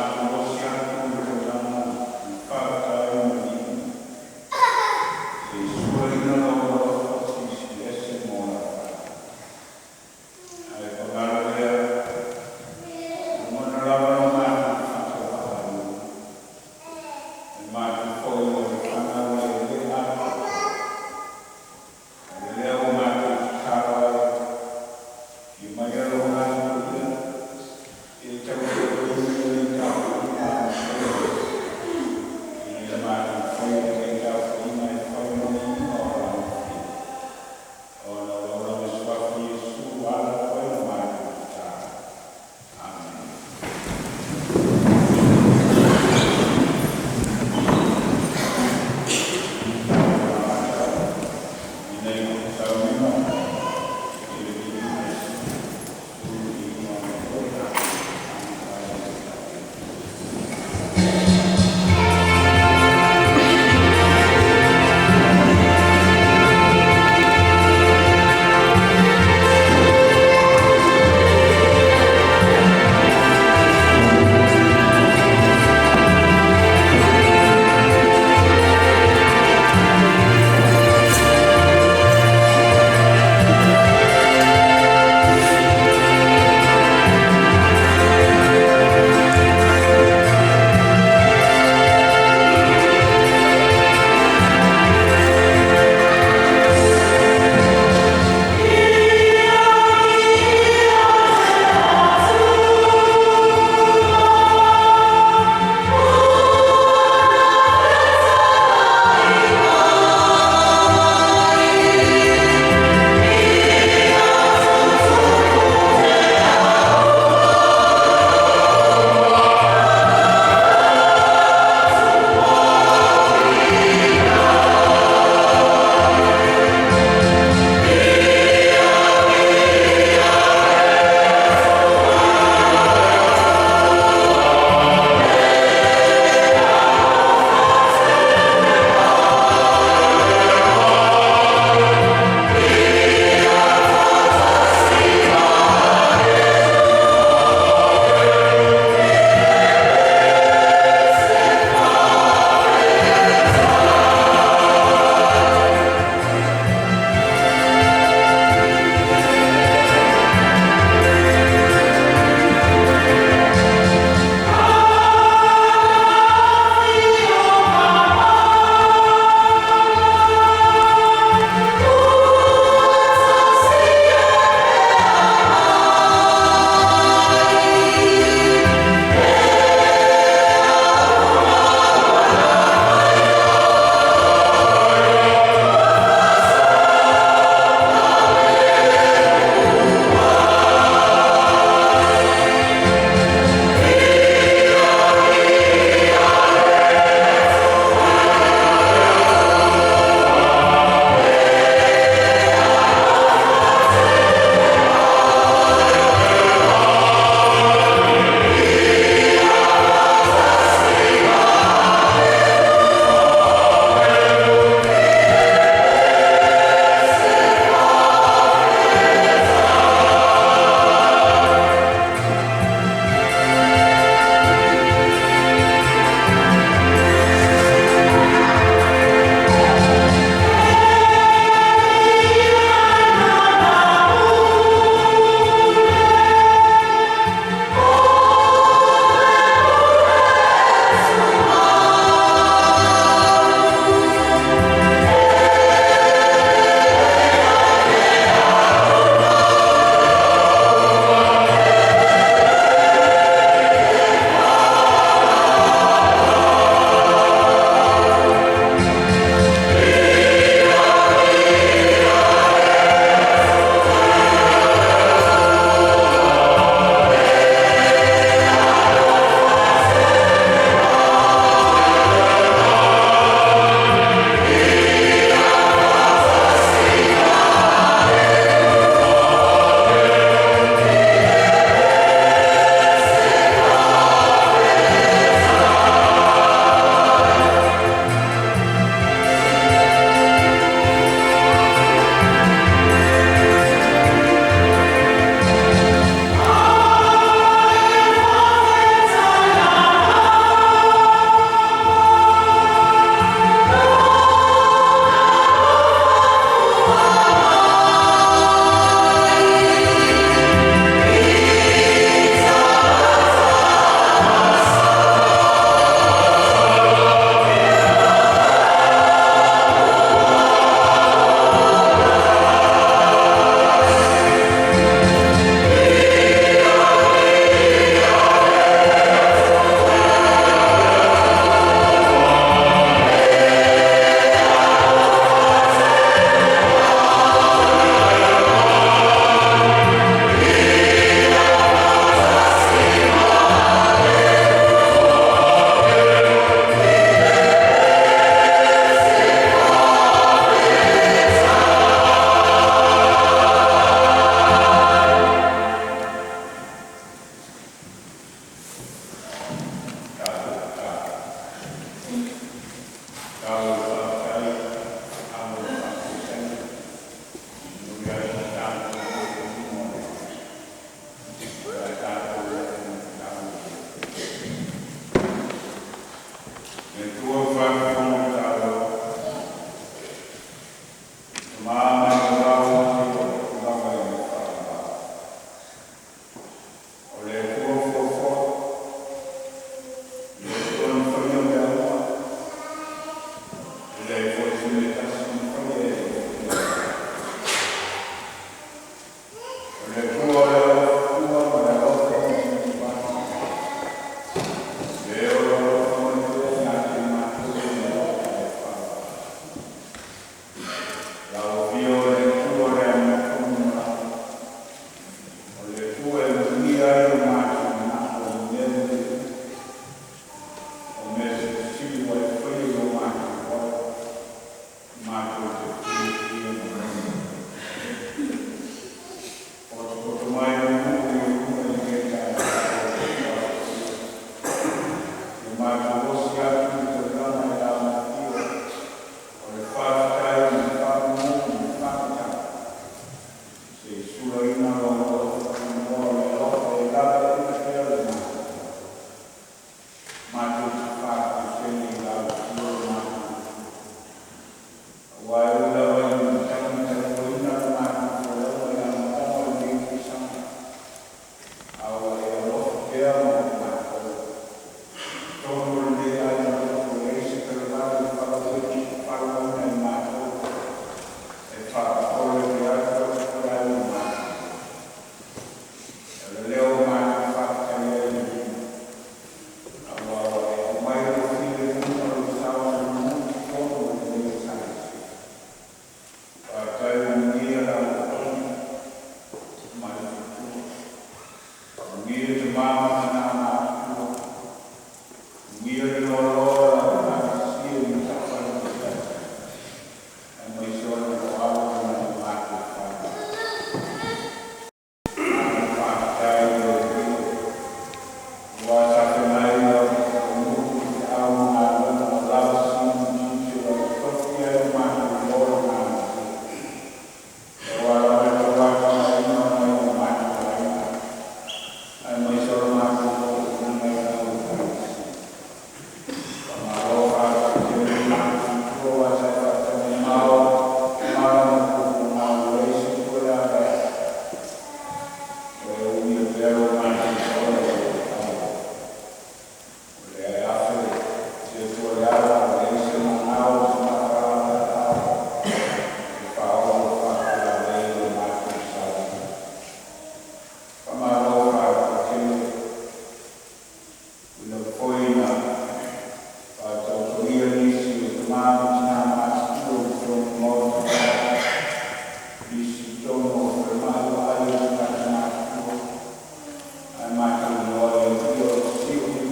Matou osi atu i le taulaga i faafetai ma viiga, se i suaina Lou alofa silisili ese ma ona faale. Ae paga lea, lagona lava lo matou faataufaaaluga, e matou foi o le fanau e le atoatoa. O lea ua matou tatalo ai, afio maia Lou Agaga Paia, e tautoaluaina lenei tapuaiga.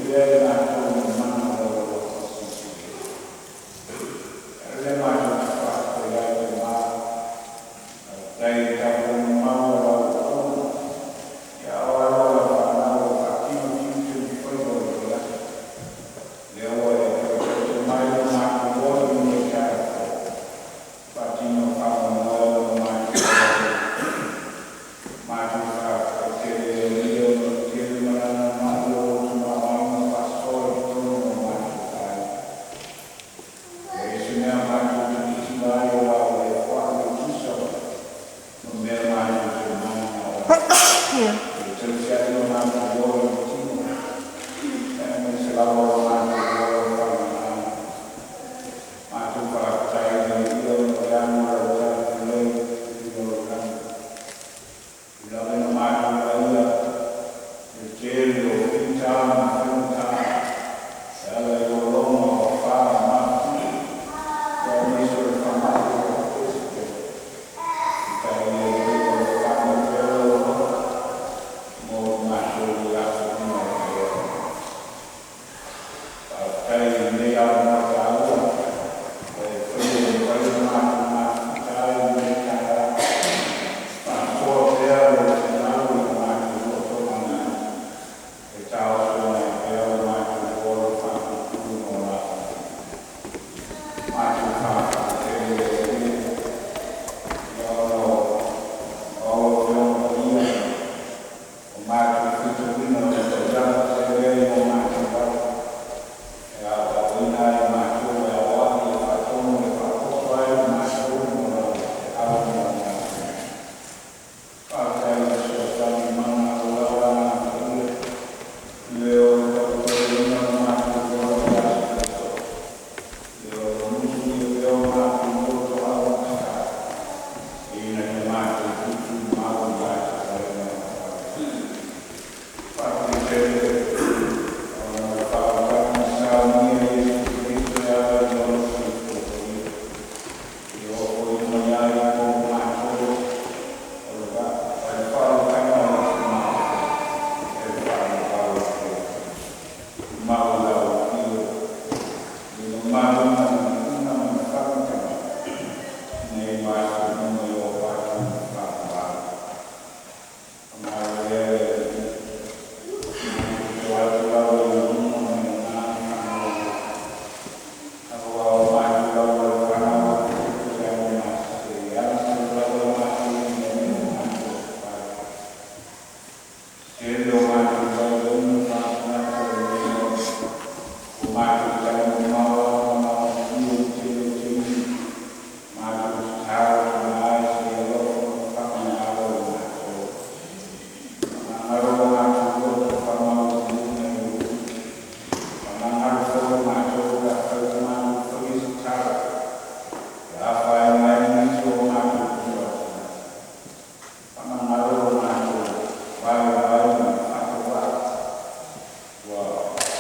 Pea i latou i le mana o Lou alofa silisili ese. E ala lea matou te faafetai ai i le Ma, faafetai i le tapuaiga mau a lau auauna, ia a o alo o lau fanau e faatino tiute ma faiva o lenei aso. Lea ua e toe tautai mai lo matou ola i lenei taeao fou, faatino le faamoemoe o lo matou ola. Matou faafetai tele i le Alii ona o le tele ma le anoanoai o lou tamaoaiga faasoa i totonu o matou aiga. E leai se mea matou te tilotilo ai aua ua e foai le tusa ma mea matou te mananao ai. E tausiai lo matou ola i le tino, aemaise lava lo matou ola faaleagaga. Matou faafetai i le Alii ona o le ano o lau talalelei i luga o le lagi. Ua lava ina matou vaaia le tele o fita ma faigata e ala i lologa o afa mafuie aemaise o le faamai o le pesete. Peitai le Alii o lo o faamau pea lou alofa mo le matou i aso uma e lea. Faafetai i lenei avanoa taua ua e faia e mafai ona matou mafuta ai i lenei taeao. Faasoa pea lou finagalo i lo matou lotoga e taoto mai pea lo matou ola faapuupuu ma o latou. Matou faafetai tele i le Alii ia ona o lau Afioga Paia o matou faitauina o le taiala pea lea i o matou lava e aoaoina ai matou e aoai e faatonu e faapoto ai matou mo lau feau ma lau galuega. Faafetai i le fesoasoani mana o lau Agaga Paia i le o le tautoeina o matou ola i aso atoa, le o lo musuia pea o matou loto augata ina ia matou tutumau ia te Oe ma lau faaaloalo. Faafetai tele ona o le faautaga na saunia e Iesu Keriso e ala i Lona soifua paia, i ofoina mai ai mo matou o le faaolataga o le tamaoaiga e faavavau ai pea. Tumau i lau afio i le mamalu ma le liuga ma le faamatalaga nei ma aso uma i o atu i le faavavau. Faamalo lea le Alii, matou te o atu lava i ou luma ma le agaga faaaloalo, aua o matou lava o le fanau a te Tupu e ala mai lava i matou i mea o matou fai. Tele o matou vaivaiga faamanatu o lenei ola, ua matou talimamao lava ma maokia i le tele o taimi, matou tatalo tumae se i alofa ma faamagalo i matou. Faamagalo lo matou loto faamaualuluga i lou upu. Faamagalo foi matou pe afai ua matou faia se tala e afaina ai nisi o matou uso a tagata. Faamagalo lo matou vaivai ma faatauvaa ua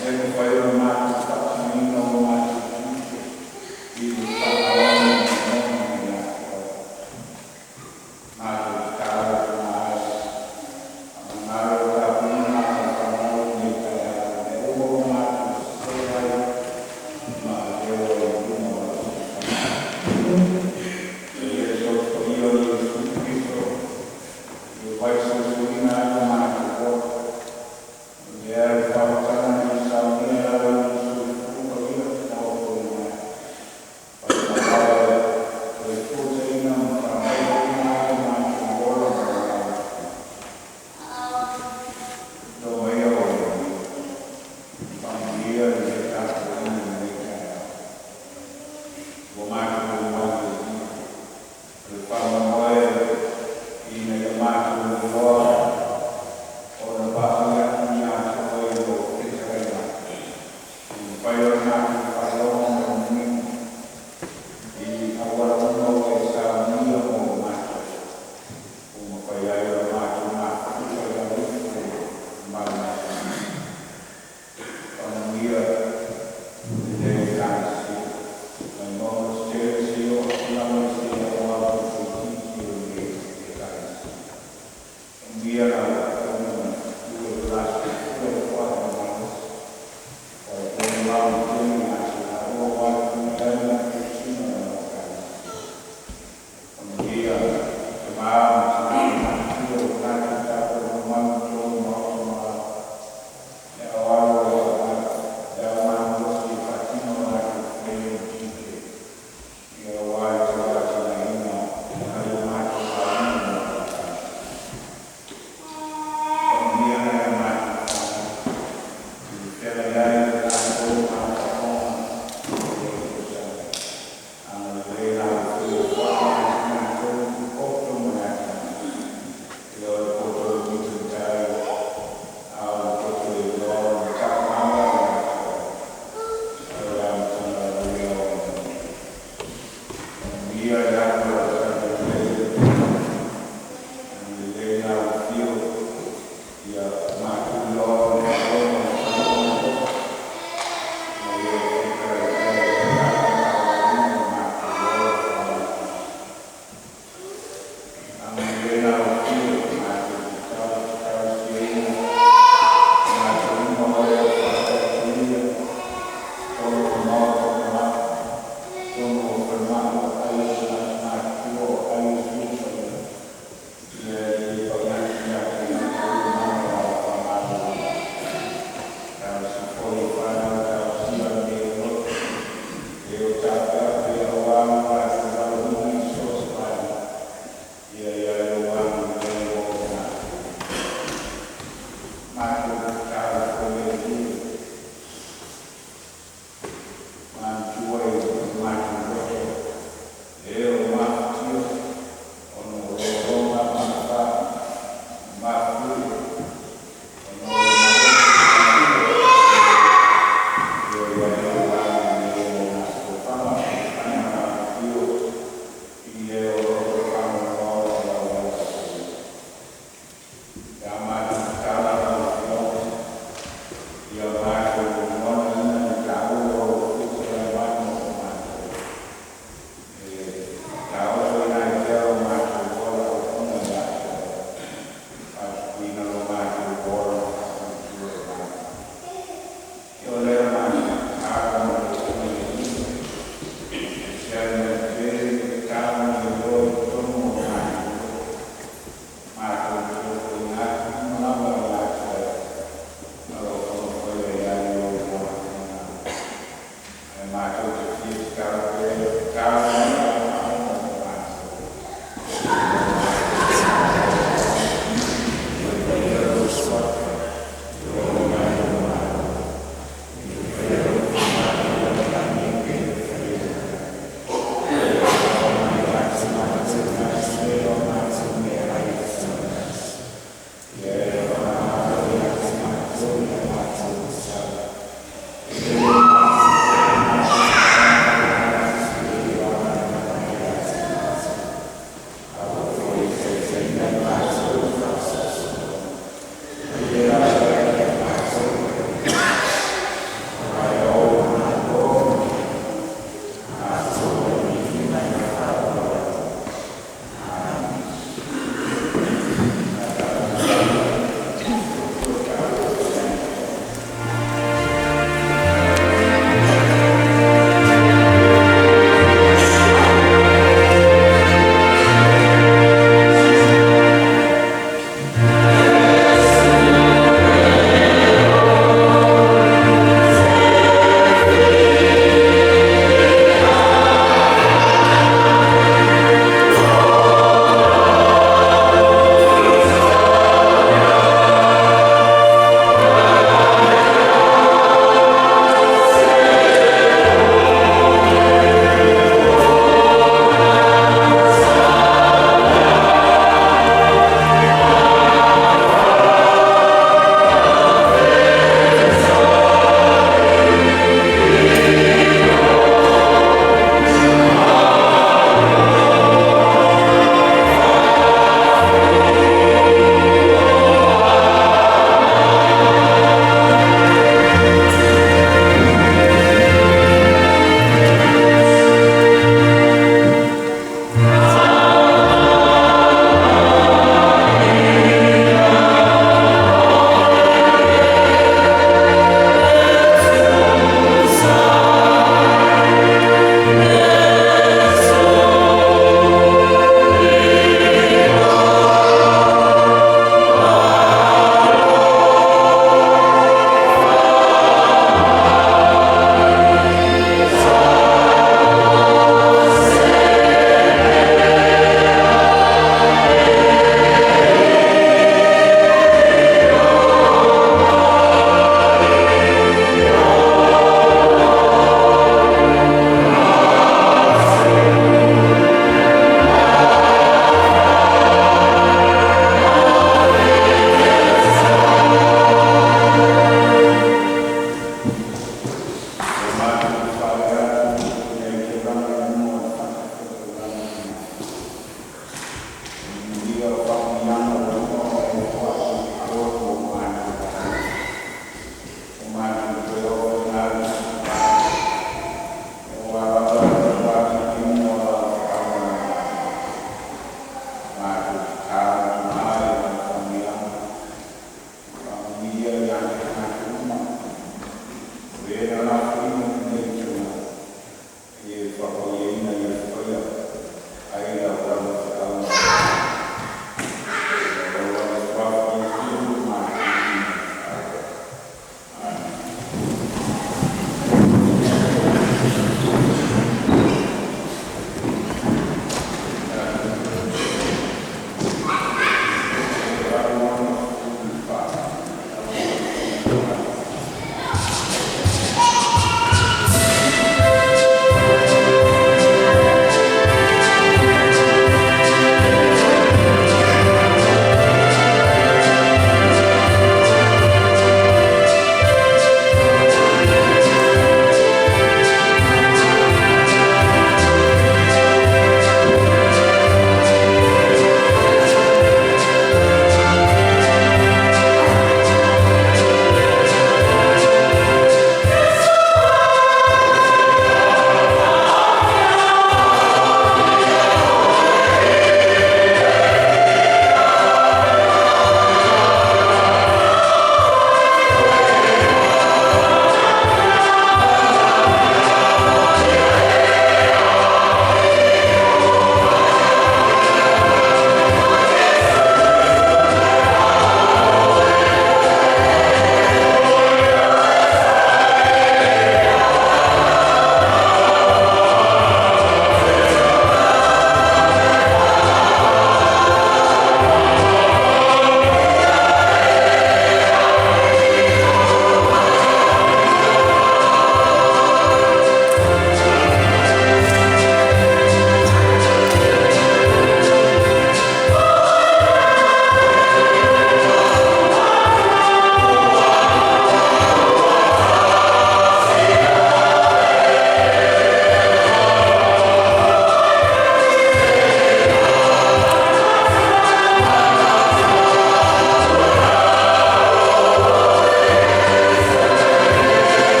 le mafai ona matou faatinoina o matou tiute i le faamaoni ma le moni ia te Oe. Matou tatalo tumae, faamagalo le tapuaiga a lau fanau i lenei taeao i mea uma ua matou sese ai ma avea i luma o lau silafaga. Ia le Toto Paia o Iesu Keriso i le vaisuisuina ai o matou ola. O lea le faautaga na e saunia e ala i lona soifua paia na ofoina mai. Faimalae toe fuataina ma faamaiteina ai lo matou ola ma le lau. Lo maia o le Alii, faamanuia lenei tapuaiga i lenei taeao. Ua matou omai i le Alii, o le faamoemoe ina ia matou iloa ona paai atu ia te Oe i lou fetalaiga. E mafai ona matou faalogo ma le manino i auala uma ua e saunia mo matou, ua mafai ai ona matou mafuta i lalo ifo o le malu masima. Faamanuia lenei Ekalesia mai mauga tetele seia oo atu lava i se auau toaitiiti o lenei Ekalesia. Faamanuia lau auauna i lo la soifua e foai ma malosi. lautele ia te latou aua le pule ai ma le tausiga o lau Ekalesia. Faamanuia tama ma tina ma matutua ua tatou tapuai mamalu i totonu o maota ma le aoao le ao malolosi e faatino a latou faiva ma tiute aua le tauatiaeina o nai o matou aiga ma lau Ekalesia. Faamanuia nai a matou fanau i le feagai ai o le latou.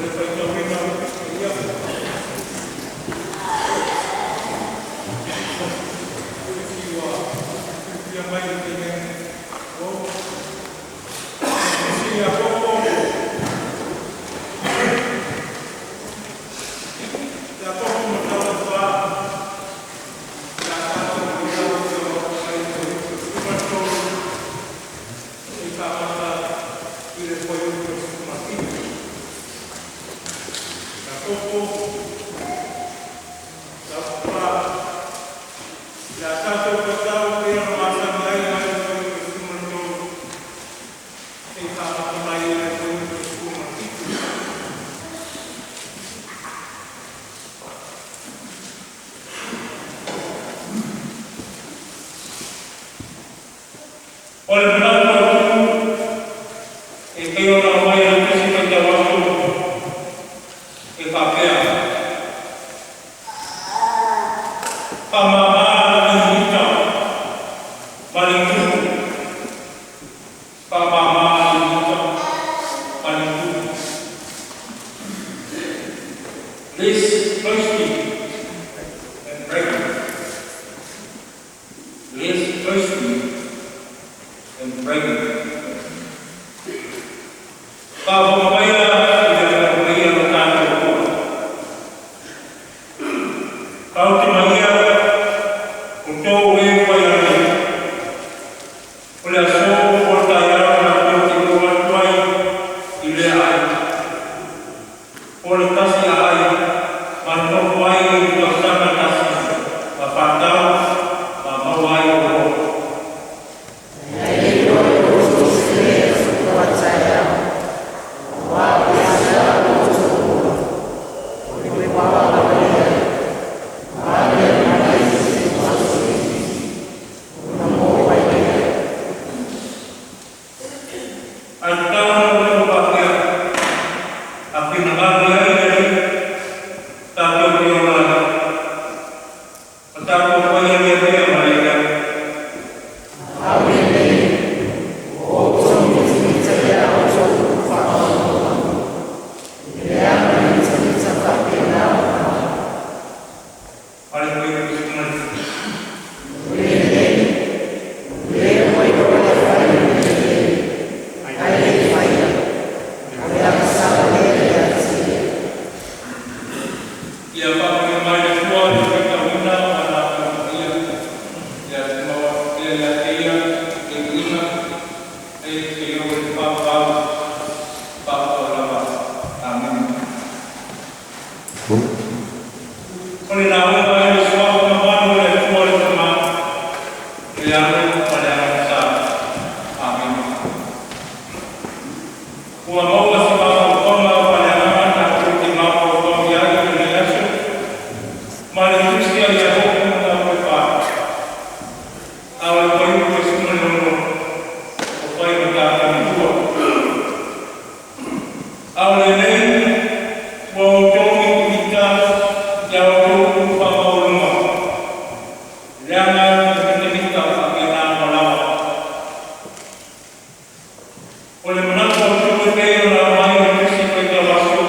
O le faitauina o le Tusi Paia, tusi ua filifila mai i le teine o Tusi Iakopo, Iakopo mataupu 4, le a tatou faitau ai i le fuaiupu 13 seia amata i le fuaiupu 17. Iakopo mataupu 4, le a tatou faitau pei ona masani ai mai le fuaiupu 13 seia amata mai i le fuaiupu 17. O le manatu autu e pei ona aumai e le Tusi Faitau Aso e faapea: Faamama le mita ma le gutu, faamama le mita ma le gutu. Less boasting and bragging. Less boasting and bragging. Faafofoga maia i le Paia o tatou Atua. Taute maia o tou e faiagai. O le aso o le taeao tatou te o atu ai i lea ai. O le tasi aai ma nofo ai i le tausaga tasi ma whātau ma maua ai o roa. Ae tatau ona ou faapea, a finagalo i ai le Alii, tatou te ola ai, ma tatou faia lea mea ma lea mea. Ma le fuaiupu 17. Ia faamanuia mai le Atua i le faitauina o Lana Paia. Ia maua pea ia te ia le viiga e seia oo i le faavavau faavavau lava. Amene. O le lauga i le suafa mamalu o le Atua le Tama, le Alo ma le Agaga Sa. Amene. Ua maua se mafaufauga faaleagaga tatou te mafaufau i ai i lenei aso ma le Tusi a Iakopo mataupu 4. A o le fuaiupu 16 o fai ma tatou matua. A o lenei ua outou mitamita ia outou faamaualuga. Leaga le mitamita faapena ona lava. O le manatu autu e pei ona aumai i le Tusi Faitau Aso,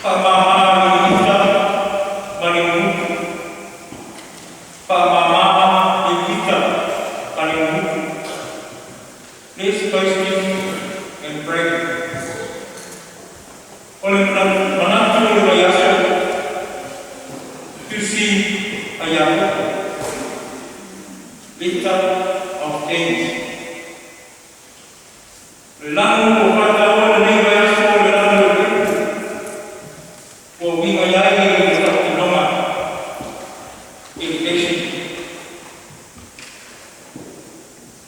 faamama le mita ma le gutu. Faamama le mita ma le gutu. Less boasting and bragging. O le manatu o le vaiaso, Tusi a Iakopo, Letter of James. Le lanu o whataua lenei vaiaso o le lanu o le ua uiga i ai le tautinoga, dedication.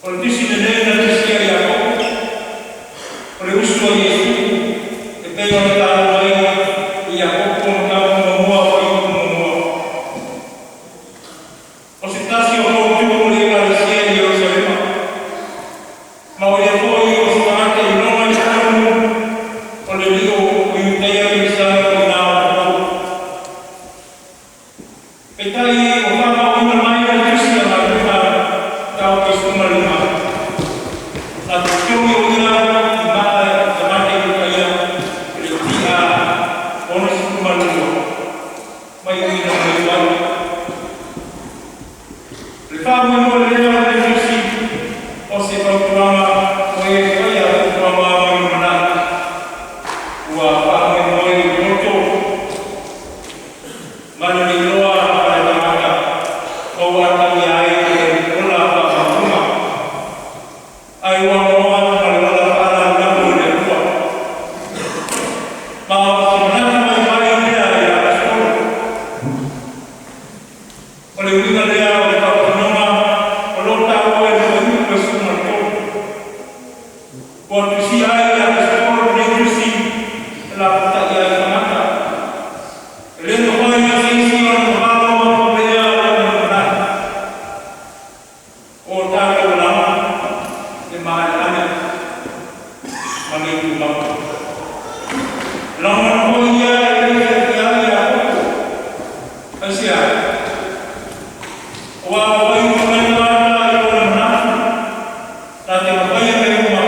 O le tusi lenei na tusia e Iakopo, o le uso a Iesu e pei ona taua ai i Iakopo mataupu 1 fuaiupu 1. O se tasi o fautua o le Ekalesia i Ierusalema, ma o ia foi o se tagata iloga i totonu o le alii o Iutaia i Isaia o ina o latou. Peitai o faamauina mai le tusi a Galuega mataupu 15. Na totogi o ia i maa e tagata Iutaia. Ua tusia ai e le Aposetolo lenei tusi e lapatai ai tagata. E le mafai e se isi ona tamalo ma pulea lona lumanai. O tatou olaga e maaleale ma le tumau. E lagona foi ia e le fiafia ai ia Iakopo. Aisea? Aua ua fai upu mai le tagata i lona manatu, na te mafaia mea uma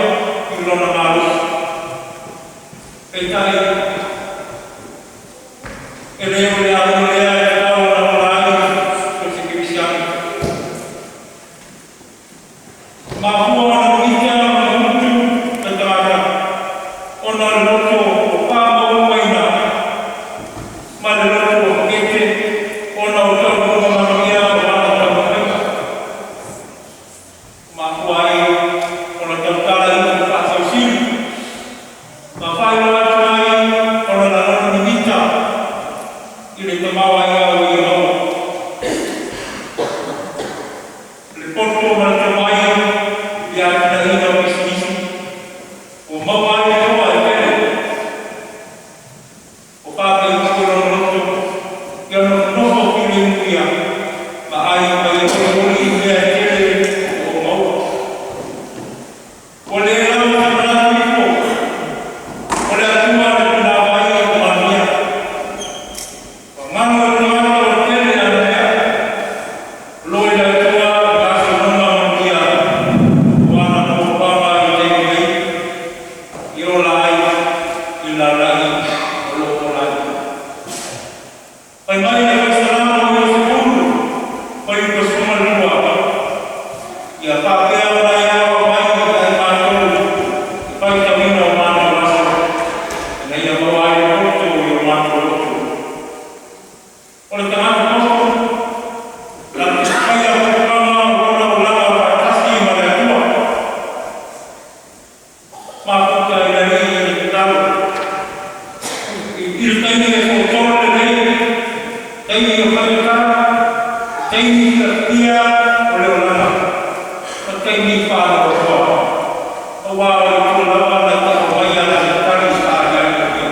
i lona malosi. Peitai, e le o le alo lea e tatau ona ola ai so o se kerisiano. E mafua ona mimita ma mutu le tagata ona o le loto ua faamauaumaina ma le loto ua makete ona o taunuuga manuia o ana taumafaiga. Mafua ai ona tautala ifo faafausili ma faailoa atu ai ona lagona mimita i le tamaoaiga ua ia maua. Le poto ma le tomai i le atinaeina o pisinisi ua maua ai le oa e tele. Ua faapea ifo i lona loto ia nofonofo filemu ia ma ai ma ia olioli i mea e tele ua ou maua. Ua le lava se manatu ifo, o le Atua le punavai o manuia. Ua galo i le tagata o le tele ana mea. O lo o i le Atua le gasologa manuia o ana fuafuaga i le taimi nei, e ola ai i le lalolagi o lo o ola ai. Fai mai le Fai Salamo 90, fuaiupu 12, ia faapea ona e aoao mai ia i matou le faitauina o matou aso, ina ia maua ai le poto i o matou loto. O le tagata poto, na te faia fuafuaga o lona olaga faatasi ma le Atua. Mafuta i le Alii i le tatalo. I le taimi e toatolu lenei, taimi o faigata, taimi fiafia o le olaga, ma taimi faanoanoa. Aua o le Atua lava na te aumaia le tali faali ai le ia.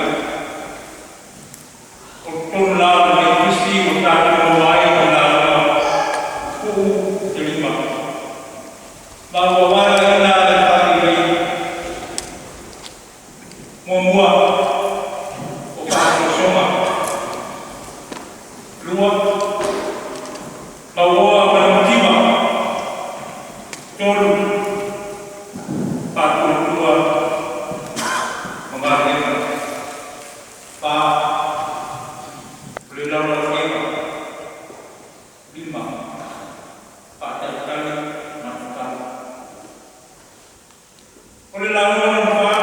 O totonu la o lenei tusi ua tatou maua ai i lauga pupuu te lima. Ma ua valaauina e faalelei. Muamua, o faasoasoga. Lua, mauoa ma le mativa. Tolu, faatuatua ma galuega. Fa, o le laulaulega. Lima, faatalitali ma tatalo. O le lauga lona fa,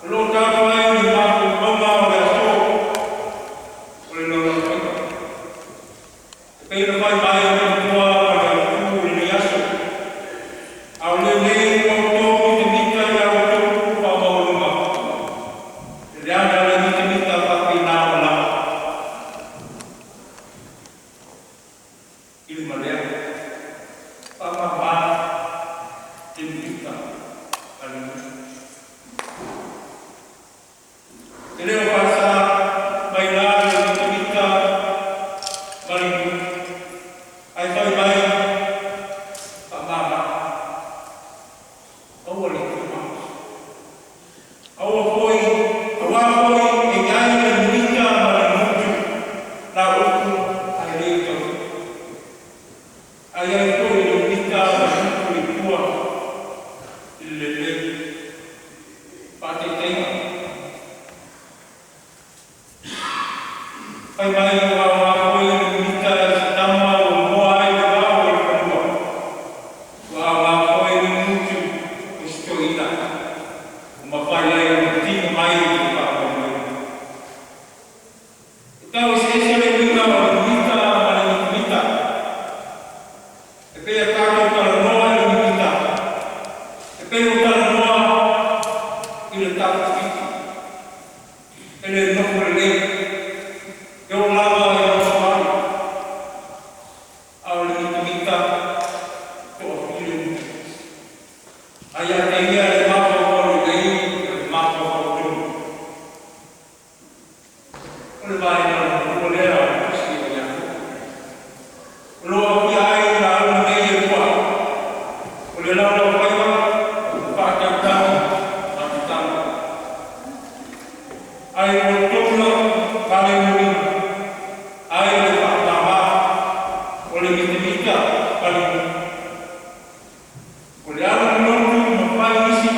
o lo o tatou ai le mafaufauga o le aso, o le laulaulega. E pei ona fai mai le matua ma le autu i lenei aso. A o lenei ua outou mitamita i a outou upu faamaualuga. E leaga le mitamita faapena ona lava. I le malea, faamama le mimita ma le mutu. E le o faasa mai la le mitamita ma le mutu. Ae fai mai faamama. Aua le tuma. Aua foi, aua foi e iai le mimita ma le mutu na upu ae le tau. Ae iai foi le mimita ma le mutu i tua i le lelei. Faataitaiga. Fai mai ua aoga foi le mimita i se tama ua moa ai le vao o le fanua. Ua aoga foi le mutu i se toeaina. Ua mafai ai ona tino mai i le faamoemoe. E tau eseese le uiga o le mimita ma le mitamita. E pei a tatou talanoa i le mimita. E pei o talanoa i le tafafiti. E le nofo lelei. E o lava e oso ai. A o le mitamita, toafilemu. Ae ia te ia le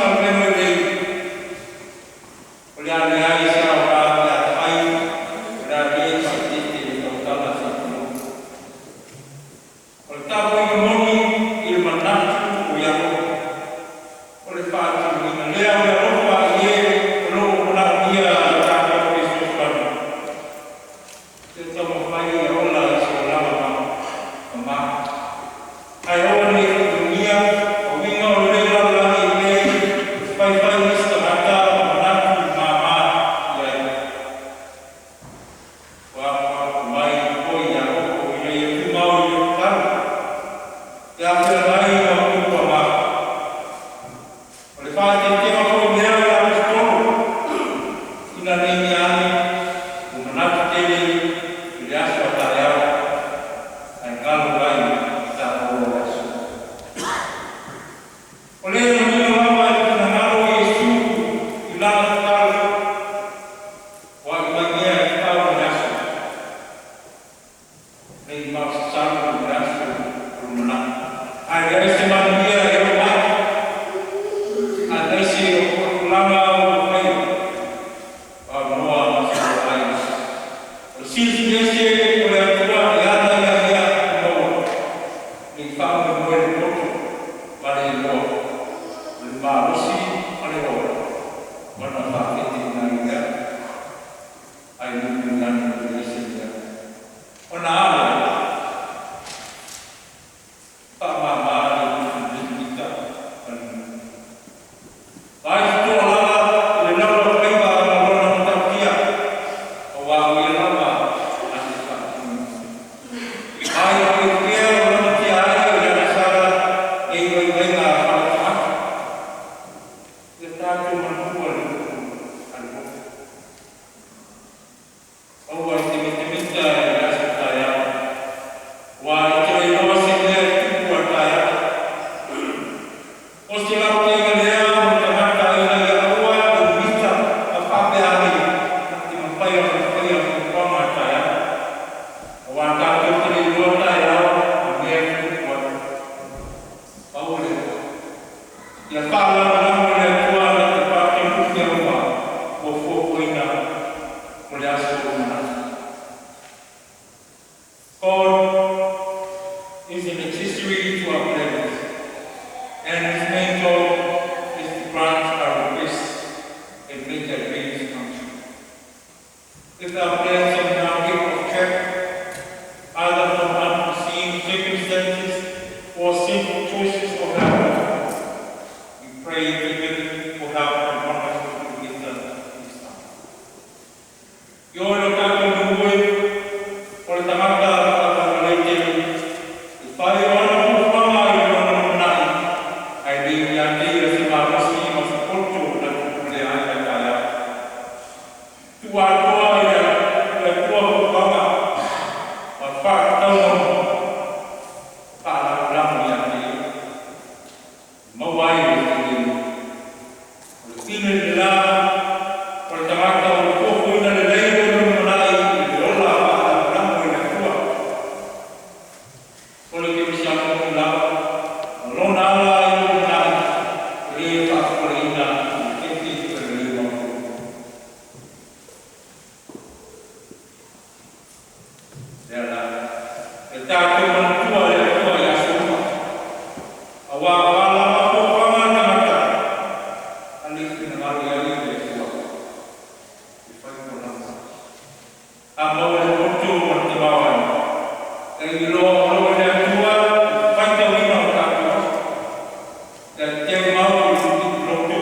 galuega lelei, o le a leai se aoga pe afai o le a le faaeteete i le tautala se i tulou. O le tapuaiga moni i le manatu o le alofa, o le faatinoina lea o le alofa i e o lo o manaomia lo tatou fesoasoani. Ia taumafai ia ola i se olaga mama, ae aua ne i ulugia o uiga o lenei lalolagi i mea e faifai isi tagata ma manatu mama i ai. Ua apoapo mai foi Iakopo ina ia tumau i le tatalo pe a feagai ma upu mama. O le faaeteetega foi lea o le Aposetolo, ina ne i mea ane ua manatu tele i le aso a taeao, ae galo ai taua o le aso. O lea e manino lava i le finagalo o Iesu i lana tatalo, ua i mai mea e tatau mo le aso, ne i masasalu i le aso o lumanai. Ae leai se manuia e oo mai, aemaise o tulaga ua faia, aunoa ma se ai. O le Silisili Ese o le Atua e ana ia mea e maua, ne i faamoemoe le poto ma le iloa, o le malosi ma le ola, ona faafeteina ai lea, ai mulimuli ane le ese lea. Ona ale, faamama le mita ma le Vai toa lava i le laulaufaiva ma lona matautia, aua o ia lava na te faatinoina. Ai o pea o lamatia ai o le agasala nei vaivaiga faaletagata. Ia tatou manatua le upu a le poto. Aua e te mitamita i le aso taeao, aua e te le iloa se mea e tupu a taeao. O se lautega lea mo le tagata ina ia aua le mita ma faapea ane, na te mafai ona faia fuafuaga a taeao. Aua tatou te le iloa taeao ma mea e tutupu ai. Pau lea, ia faalagolago i le Atua na te faataunuu mea uma ua fuafuaina mo le aso o lumanai. God is an accessory to our plans, and His main job is to grant our requests and make our dreams come true. If our plans somehow get off track, either from unforeseen circumstances or sinful choices of our own, we pray to Him for help and promise to do better next time. Ioe lo tatou nuu e, o le tagata faataugalei tele, e fai o ana fuafuaga i lona lumanai, ae le ia te ia se malosi ma se poto na te pulea ai le taeao. Tuuatoa i le Atua fuafuaga ma faatatauga faalagolago ia te ia. Maua ai le filemu. O le tino i le la, o le tagata o le fuafuaina lelei o le lumanai i le ola faalagolago i le Atua. O le kerisiano moni lava, o lona ala i le lumanai, e le faafofoleina i le fefe o le le mautonu. Lea la, e tatou manatua le Atua i aso uma. Aua o a lava fuafuaga a le tagata, a le finagalo i ai le Atua, e fai po lava. A maua le poto ma le tamaoaiga, e iloa o lo o le Atua i le faitauina o tatou aso. Ia teumau i le loto.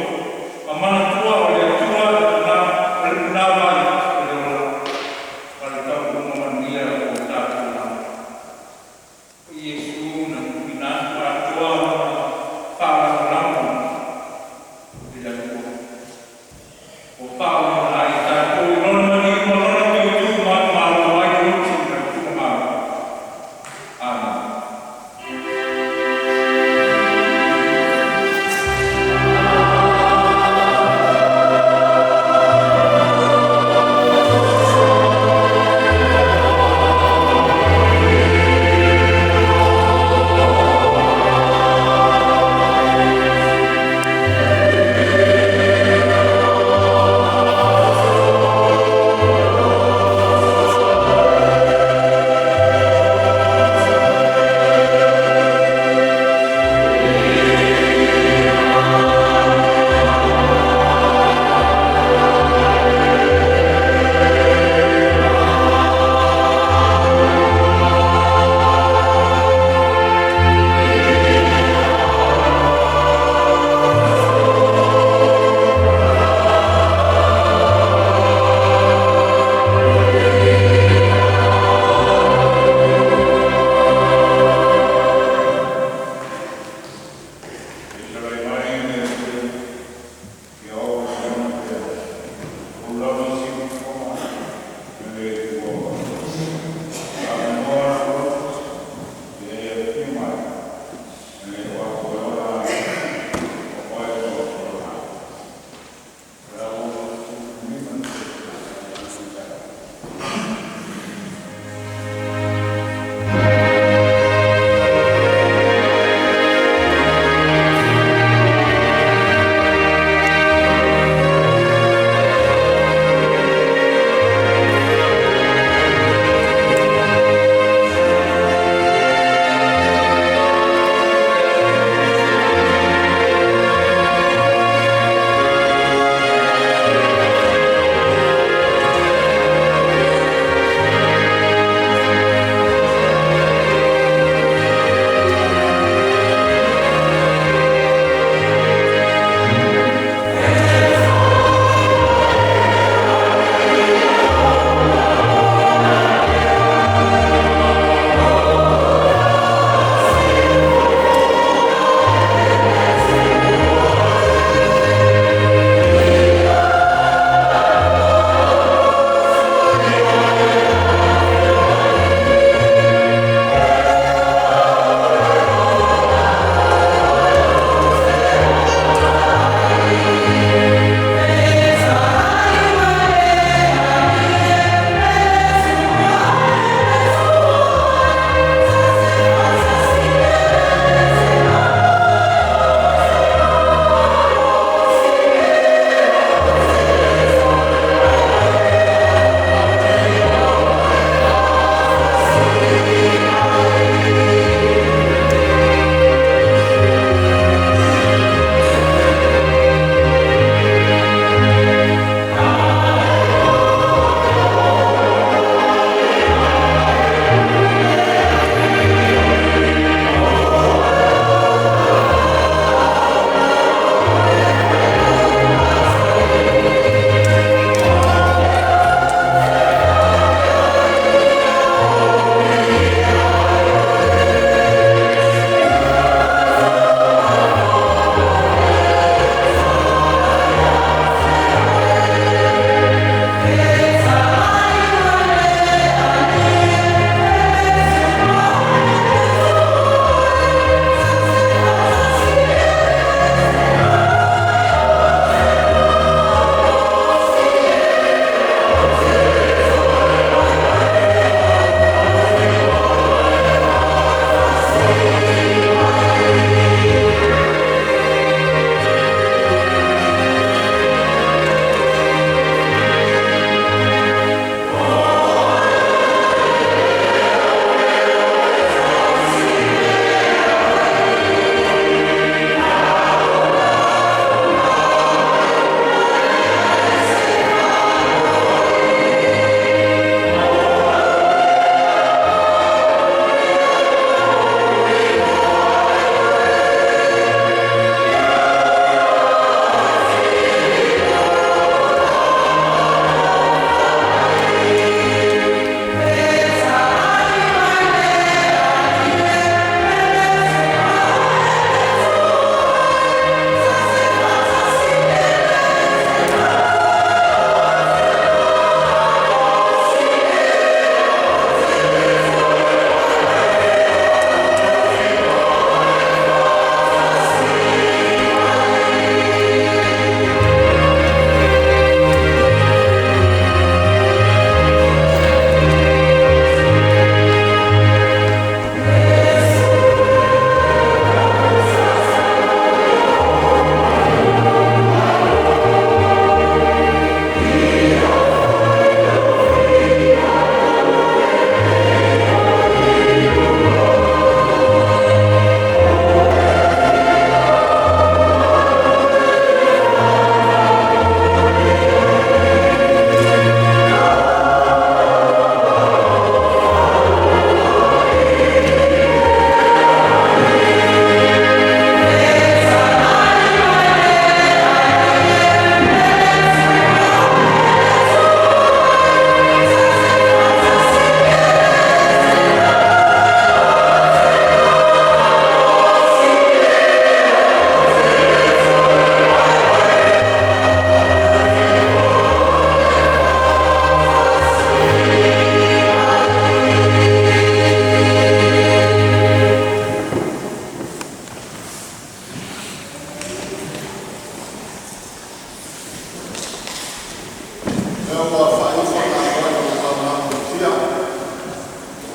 Lea ua faaifa gafoa i le taulaga a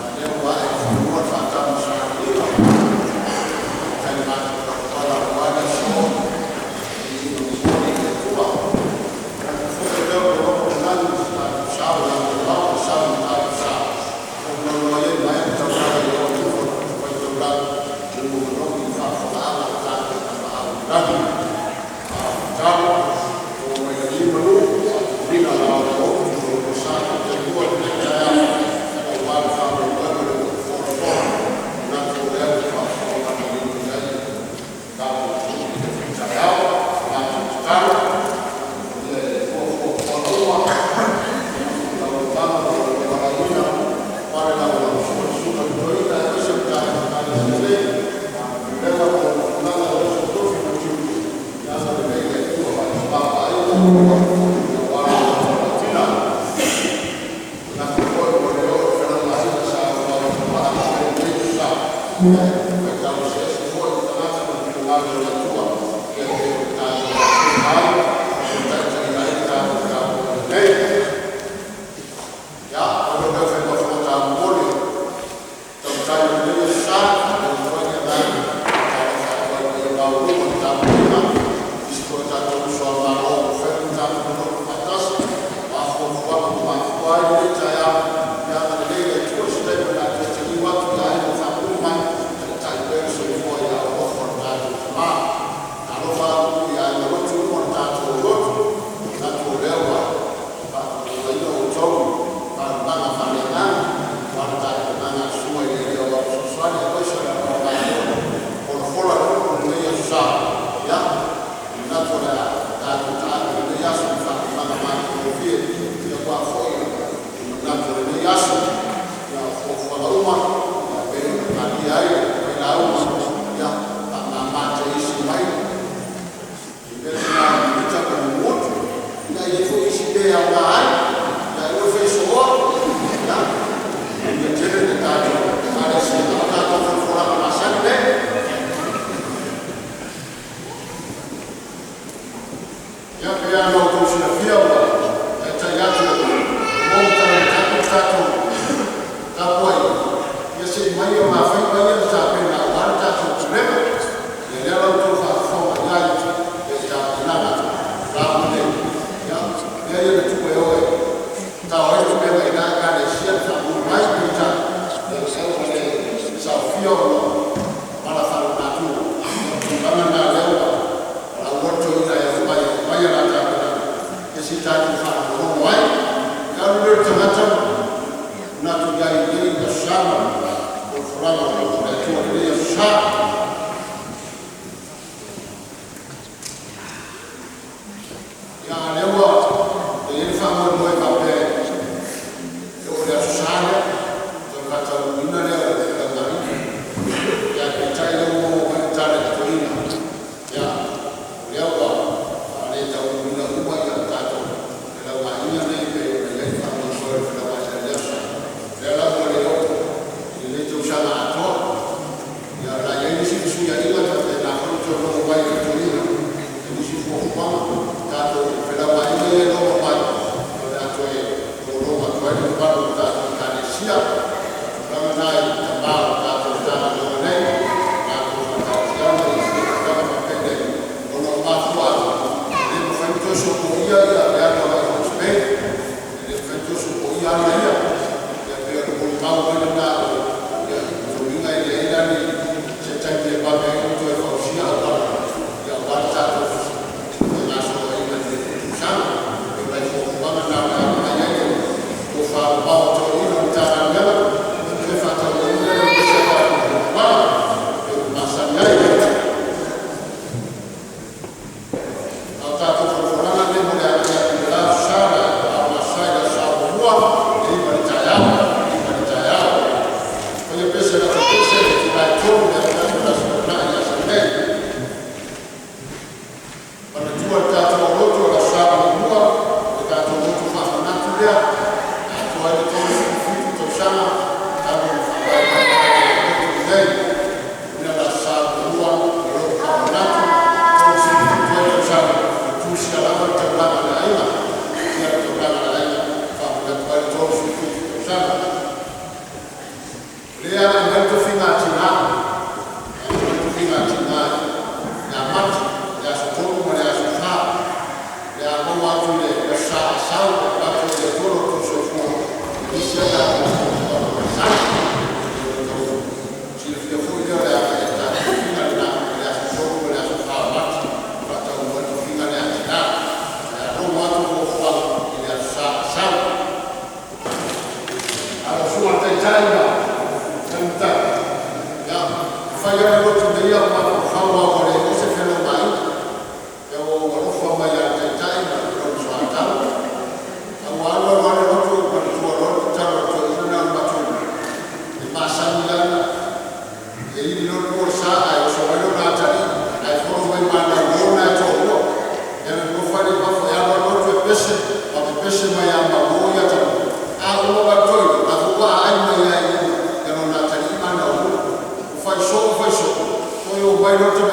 o lea ua ae i fanua le faatamasoaliiga o tai matapalapala aua le aso i le viiga momoli i le Atua. Manatu foi o lea ua logo le lagi i so tatou sao i le atunuu ma le sau o le tatou sa ua nono ai le maea le taulaga i oo i luma o le fatafaitaulaga ua manogi le faafofogaaga a le tatou Tapaau i le Lagi. A o le tatalo, ua mai lagi malu, faatupuina laau o le loto sa tautalua i lenei taeao aua le faamoemoe ma le upu folafola. E manatu o lea ua faafofoga manino i ai le tatou atunuu i lenei foi taeao. Matou tatalo, alofagia e le Atua fuafuaga uma i taualumaga mo lou valaauina, aua le lagolagosua i le Susuga i le Toeaina aemaise o le tatou Ekalesia nei, i pulega ma ona tulaga aemaise o tofi ma tiute. Ia agalelei le Atua i le tamaoaiga aua le galuega faatino. Manatu foi ua le oo le felauaiga sa auau tauvaa i lenei aso Sa, ae faitau eseese foi tagata ma finagalo o le Atua e pei ona tatou alofaiva ai ma taitaia ai le tatou tapuaiga nei. Ia, ona oo lea o se faiga taumomoli o tautai o lenei aso Sa. E momoli atu ai le agaga faatalofa atu ai i le paia maualuga o le tapuaiga i isi foi o tatou uso a Malo ua mafai ona tatou nonofu faatasi. O a fuafuaga ua mafua ai lenei taeao, ia agalelei le Atua i se taimi o le a toe taliu atu i aiga o faamanuia mai, taitai pea le soifua i aao alofa o le tatou Tama. Talofa atu i aiga lotu uma o le tatou lotu, manatu o lea ua faatautoina outou i galugaga faaleagaga aua le tapenaga a le Susuga i le Alii Aoao Fesoasoani aemaise o le Malo e folafola le upu i lenei aso Sa. Ia, e manatu o le a tatou taape lenei aso i faaumaga matagofie aua foi le manatu o lenei aso. Ia, o fuafuaga uma e pei ona talia ai le failauga, ia faamama te isi mai le mea lena o le minita ma le mumu motu. Ia, e i ai foi isi mea e aoga ai, ae aua le faisoa. Ia, manuia tele le tatou Ekalesia, a o tatou folafolaga masani nei. Ia, pei lava ona outou silafia ua taitai atu e uo ma talamataka le tatou tapuaiga, ia se i mai o gafaiva ia na tapena aua le tatou pulega. Ia lea la ua outou faafofoga i ai i tapenaga la nei. Ia, mea ia na tuu e o e tao ai le pulega i na Ekalesia le faamunu mai, peitai ia ua le saofia ona o mala faalenatura. Ia o le tulaga lena lea ua valaauina le toeaina e omai e aumai a la tapenaga, ia se i tatou faalogologo ai. Ia alu lea o le tagata ma manatu i ai i lenei aso Sa ma le folafolaga o le Atua i lenei aso Sa. Ia, a o lea ua i ai le faamoemoe faapea e oo i le aso Sa lea ona toe faataunuuina lea o le felauaiga. Ia ae peitai o lea ua maua mai le tala i le toeaina, ia o lea ua faaletaunuuina uma tatou felauaiga nei pei ona i ai le faamoemoe o le felauaiga i le aso Sa. O lea la ua le oo i lenei tausaga atoa. Ia o le a i ai nisi fesuiaiga faapena foi ona toe maua mai e le toeaina i nisi fuafuaga. Tatou felauaiga ia e loma mai, o le a toe logologo atu ai le mamalu o le tatou Ekalesia. O le tulaga lena i tama o le tatou Matagaluega nei, matou faataatiaga i tulaga faapenei ona o mafuaaga e le mafai ona toe sopoia le alu agai i Hawke's Bay, e le mafai ona toe sopoia ala ia. Ia pei o le molimau mai lena o lona uiga e leai la se taimi e vave ai ona toe fausia auala aua le tatou fegasoloaiga i lenei foi tausaga. E pei o nai fuafuaga na o le a aumai ai le tofamamao a toeaiina o le Matagaluega ona toe faataunuuina lea o nisi a tatou fuafuaga e pei ona masani ai. A o tatou folafolaga nei mo le agai atu i le la Aso Sa, o le Aso Sa i le aso Sa muamua i le 9:00 i le taeao, 9:00 i le taeao. Faia pese lata pese i le itula e 3:00 i le afiafi o le Aso Toonai ia Samoa nei. Manatua le tatou aulotu o le Aso Sa muamua, o le tatou lotu faamanatu lea, e atoa ai le 37 tausaga talu ona faavae mai le tatou aulotu lenei. Lona uiga o le Aso Sa muamua o le lotu faamanatu, 37 ai tausaga o tusia lava le taulaga a le aiga, tusia le taulaga a le aiga. tausaga. O lea agai mai le tofiga a tinā, agai mai le tofiga a tinā ia Mati, le aso 3 ma le aso 4. O le a maua atu i le Aso Sa Asau e avatu ai e le Atua lo outou soifua e misi ai la outou masani. Silafia foi lea o le agai a le tatou tofiga lena i le aso 3 ma le aso 4 o Mati, e faataunuu ai le tofiga lea a tinā. O le a logo atu fuafuaga i le Aso Sa Asau. A lau susuga i le Taitai ma Taimatau, ia, e fai lava le lotu i ia mafaufau lava ua leai foi se felauaiga. Ia ua ou alofa mai lava i le Taitai ma lona soatau. Ae ua alu alu lava le lotu ou manatua loa le tatalo a le toeaina lena o le matou nuu, e masani lava ona e ili loa le pua o le sa ae oso mai lona atalii ae follow mai ma ana uo na e toalua. Ia ona nonofo lea i fafo e alu lava le lotu e pese ma pepese mai lava ma uo ia atalii. A uma mai le toeaina, o la foi ua aai mai lava i lona atalii ma ana uo. Ua fai soo fai soo, toe omai loa le